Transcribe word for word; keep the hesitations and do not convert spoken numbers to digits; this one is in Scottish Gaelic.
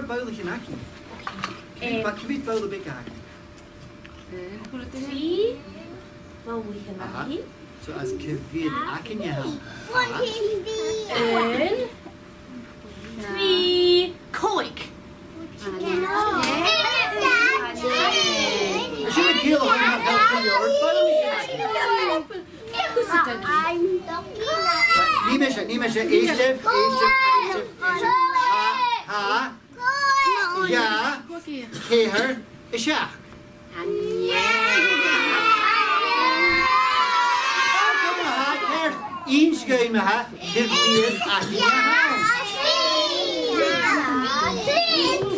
bobhla againn? Cia mheud, eh, ba-, cia mheud bobhla beaga againn? Trì bobhla againn. Aha. So, is cia mheud againn a th' ann? Aon, trì, còig. Is e na cèile a th' ann, nach eil, bobhla againn? Nì mise, nì mise, èistibh, èistibh, èistibh, èistibh. Tha, tha, dhà, ceithir, a seachd. Tha, ceart, innsibh dhuinn, ma-thà, cia mheud againn a th' ann.